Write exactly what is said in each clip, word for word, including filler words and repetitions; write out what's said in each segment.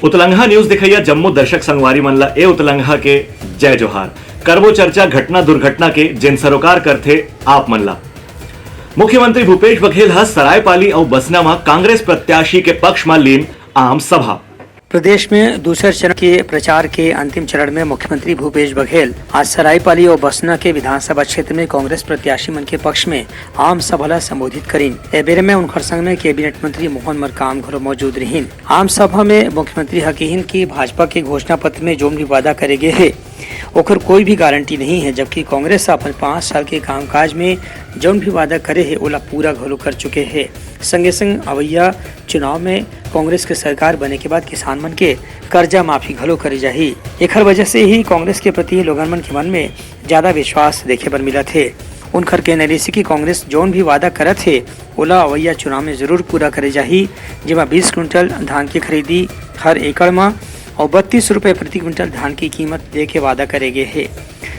उतलंघा news दिखइया जम्मो दर्शक संगवारी मन ला ए उतलंघा के जय जोहार। करबो चर्चा घटना दुर्घटना के, जेन सरोकार करथे आप मन ला। मुख्यमंत्री भूपेश बघेल ह सरायपाली अउ बसना म कांग्रेस प्रत्याशी के पक्ष म लीन आम सभा। प्रदेश में दूसर चरण के प्रचार के अंतिम चरण में मुख्यमंत्री भूपेश बघेल आज सरायपाली अउ बसना के विधानसभा क्षेत्र में कांग्रेस प्रत्याशी मन के पक्ष में आम सभा ला संबोधित करीन। ए बेरे में उनकर संग में कैबिनेट मंत्री मोहन मरकाम घलो मौजूद रहिन। आम सभा में मुख्यमंत्री ह किहिन कि भाजपा के घोषणा पत्र में जोन भी वादा करे गे हे, ओकर कोई भी गारंटी नहीं है, जबकि कांग्रेस ह अपन पाँच साल के कामकाज में जौन भी वादा करे हे, ओला पूरा घलो कर चुके हे। संगे संग अवैया चुनाव में कांग्रेस के सरकार बने के बाद किसान मन के कर्जा माफी घलो करे जाही। एखर वजह से ही कांग्रेस के प्रति लोगन मन के मन में ज्यादा विश्वास देखे बर मिलत हे। उनकर कहना रिहिस कि कांग्रेस जौन भी वादा करत हे, ओला अवैया चुनाव में जरूर पूरा करे जाही, जेमा बीस क्विंटल धान के खरीदी हर एकड़ म अउ बत्तीस रुपए प्रति क्विंटल धान की कीमत दे के वादा करे गे हे।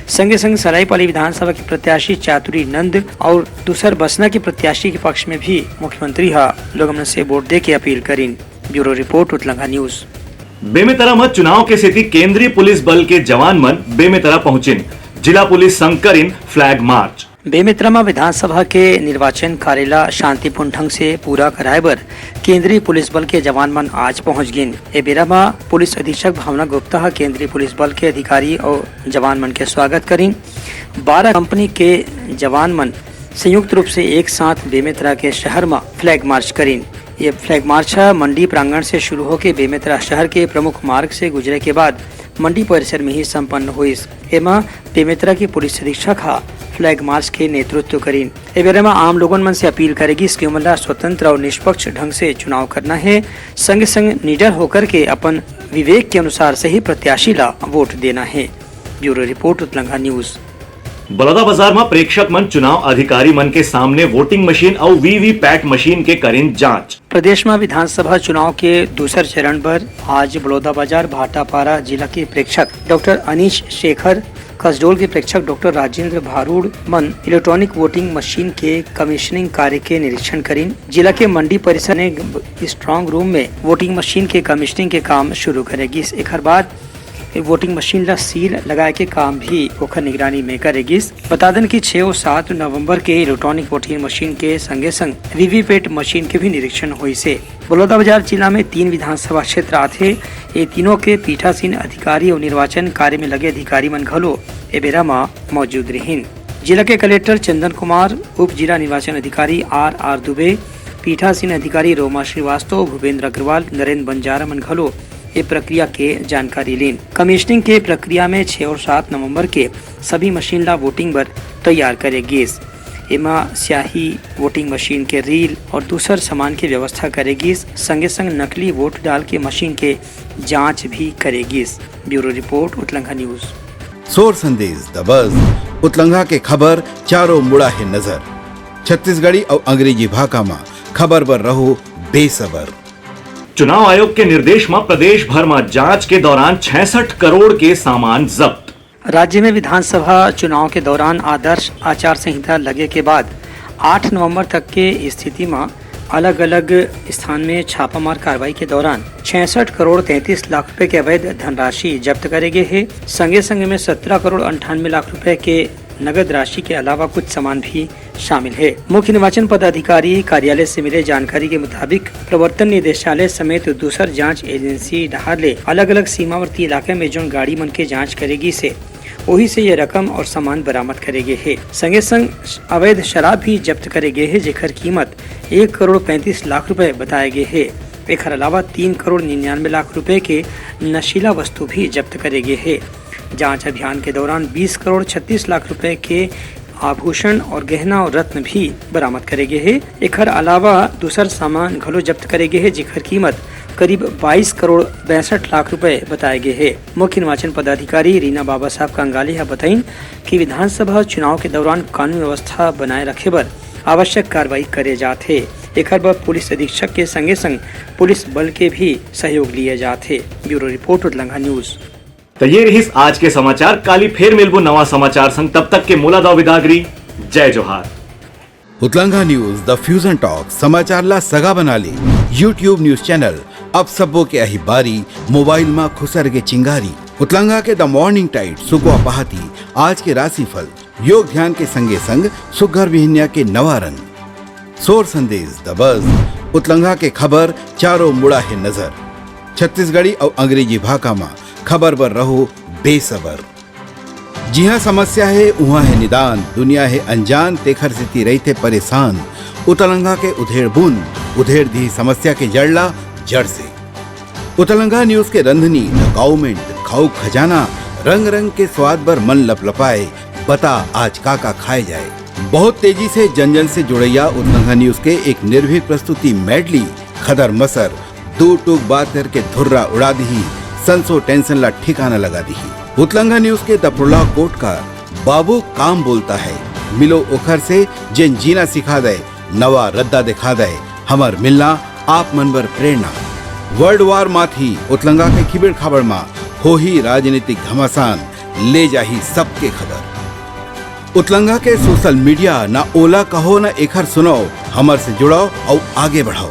संगे संग सरायपाली विधानसभा के प्रत्याशी चातुरी नंद अउ दूसर बसना के प्रत्याशी के पक्ष में भी मुख्यमंत्री ह लोगन से वोट दे के अपील करीन। Bureau report, Utlangha news. Bemetara म चुनाव के सेती केंद्रीय पुलिस बल के जवान मन बेमेतरा पहुंचिन। जिला पुलिस संग करिन फ्लैग मार्च। बेमेतरा म विधानसभा के निर्वाचन कार्य ला शांतिपूर्ण ढंग से पूरा कराए बर केंद्रीय पुलिस बल के जवान मन आज पहुंच गिन। ए बेरा म पुलिस अधीक्षक भावना गुप्ता ह केंद्रीय पुलिस बल के अधिकारी अउ जवान मन के स्वागत करिन। बारह कंपनी के जवान मन संयुक्त रूप से एक साथ बेमेतरा के शहर म फ्लैग मार्च करिन। ये फ्लैग मार्च ह मंडी प्रांगण से शुरू होके बेमेतरा शहर के प्रमुख मार्ग से गुजरे के बाद मंडी परिसर में ही संपन्न होइस। एमा बेमेतरा के पुलिस अधीक्षक ह फ्लैग मार्च के नेतृत्व करिन। ए बेरा म आम लोगन मन से अपील करे गिस कि ओमन ला स्वतंत्र अउ निष्पक्ष ढंग से चुनाव करना हे, संगे संग निडर होकर के अपन विवेक के अनुसार सही प्रत्याशी ला वोट देना हे। Bureau report, Utlangha news. Balodabazar म प्रेक्षक मन चुनाव अधिकारी मन के सामने वोटिंग मशीन अउ वीवीपैट मशीन के करिन जांच। प्रदेश म विधानसभा चुनाव के दूसर चरण बर आज बलौदाबाजार भाटापारा जिला के प्रेक्षक डॉक्टर अनीश शेखर, कसडोल के प्रेक्षक डॉक्टर राजेंद्र भारूड मन इलेक्ट्रॉनिक वोटिंग मशीन के कमीशनिंग कार्य के निरीक्षण करिन। जिला के मंडी परिसर में स्ट्रांग रूम में वोटिंग मशीन के कमीशनिंग के काम शुरू करे गिस। एखर बाद वोटिंग मशीन ला सील लगाए के काम भी ओखर निगरानी में करे गिस। बता देन कि छह अउ सात नवंबर के इलेक्ट्रॉनिक वोटिंग मशीन के संगे संग वीवीपैट मशीन के भी निरीक्षण होइस हे। बलौदाबाजार जिला में तीन विधानसभा क्षेत्र आथे। ये तीनों के पीठासीन अधिकारी अउ निर्वाचन कार्य में लगे अधिकारी मन घलो ए बेरा म मौजूद रहिन। जिला के कलेक्टर चंदन कुमार, उप जिला निर्वाचन अधिकारी आर आर दुबे, पीठासीन अधिकारी रोमा श्रीवास्तव, भूपेंद्र अग्रवाल, नरेंद्र बंजारा मन घलो ए प्रक्रिया के जानकारी लीन। कमीशनिंग के प्रक्रिया में छह अउ सात नवंबर के सभी मशीन ला वोटिंग बर तैयार करे गिस। एमा स्याही, वोटिंग मशीन के रील अउ दूसर सामान के व्यवस्था करे गिस। संगे संग नकली वोट डाल के मशीन के जांच भी करे गिस। Bureau report, Utlangha news. सोर संदेश द बज, उतलंघा के खबर चारों मुड़ा हे नजर। छत्तीसगढ़ी अउ अंग्रेजी भाखा म खबर बर रहो बेसबर। चुनाव आयोग के निर्देश म प्रदेश भर म जांच के दौरान छियासठ करोड़ के सामान जब्त। राज्य में विधानसभा चुनाव के दौरान आदर्श आचार संहिता लगे के बाद आठ नवंबर तक के स्थिति म अलग-अलग स्थान में छापामार कार्रवाई के दौरान छियासठ करोड़ तैंतीस लाख रुपए के अवैध धनराशि जब्त करे गे हे। संगे संगे में सत्रह करोड़ अंठानवे लाख रुपए के नगद राशि के अलावा कुछ सामान भी शामिल हे। मुख्य निर्वाचन पदाधिकारी कार्यालय से मिले जानकारी के मुताबिक, प्रवर्तन निदेशालय समेत दूसर जांच एजेंसी डहार ले अलग-अलग सीमावर्ती इलाके में जोन गाड़ी मन के जांच करे गिस हे, ओही से ये रकम अउ सामान बरामद करे गे हे। संगे संग अवैध शराब भी जब्त करे गे हे, जेकर कीमत एक करोड़ पैंतीस लाख रुपए बताए गे हे। एखर अलावा तीन करोड़ निन्यानवे लाख रुपए के नशीला वस्तु भी जब्त करे गे हे। जांच अभियान के दौरान बीस करोड़ छत्तीस लाख रुपए के आभूषण अउ गहना अउ रत्न भी बरामद करे गे हे। एखर अलावा दूसर सामान घलो जब्त करे गे हे, जेकर कीमत करीब बाईस करोड़ पैंसठ लाख रुपए बताए गे हे। मुख्य निर्वाचन पदाधिकारी रीना बाबा साहब कंगाले ह बताइन कि विधानसभा चुनाव के दौरान कानून व्यवस्था बनाए रखे बर आवश्यक कार्रवाई करे जात हे। एखर बर पुलिस अधीक्षक के संगे संग पुलिस बल के भी सहयोग लिए जात हे। Bureau report, Utlangha news. त ये रिहिस आज के समाचार। काली फेर मिलबो नवा समाचार संग। तब तक के मोला दव बिदागरी। जय जोहार। उतलंघा न्यूज, द फ्यूजन टॉक, समाचार ला सगा बना ले। YouTube न्यूज चैनल अब सबो के आही बारी, मोबाइल मा खुसर गे चिंगारी। उतलंगा के द मॉर्निंग टाइड, सुकवा पहाती, आज के राशिफल, योग ध्यान के संगे संग सुग्घर बिहनिया के नवा रंग। सोर संदेश द बज, उतलंगा के खबर, चारों मुड़ा हे नजर। छत्तीसगढ़ी अउ अंग्रेजी भाखा मा खबर बर रहो बेसबर। जिहाँ समस्या हे, उहाँ हे निदान, दुनिया हे अनजान, तेखर सेती रहिथे परेशान। उतलंगा के उधेड़ बुन, उधेड़ दिही समस्या के जड़ ला जड़ से। उतलंगा न्यूज के रंधनी, द काउमेंट, खाऊ खजाना, रंग रंग के स्वाद बर मन लपलपाए, बता आज का का खाए जाए। बहुत तेजी से जन जन से जुड़ैया उतलंगा न्यूज के एक निर्भीक प्रस्तुति मेडली, खदर मसर, दू टूक बात करके धुर्रा उड़ा दिही, संसो टेंशन ला ठिकाना लगा दिही। उतलंगा न्यूज के द प्रोलॉग कोट का, बाबू काम बोलता है, मिलो ओखर से, जेन जीना सिखा दे, नवा रद्दा दिखा दे, हमर मिलना आप मन बर प्रेरणा। वर्ल्ड वार माथी, उतलंगा के खिबिड़ खाबड़ मा होही राजनीतिक घमासान, ले जाही सबके खबर। उतलंगा के सोशल मीडिया, ना ओला कहो ना एखर सुनाओ, हमर से जुड़ाओ अउ आगे बढ़ाओ।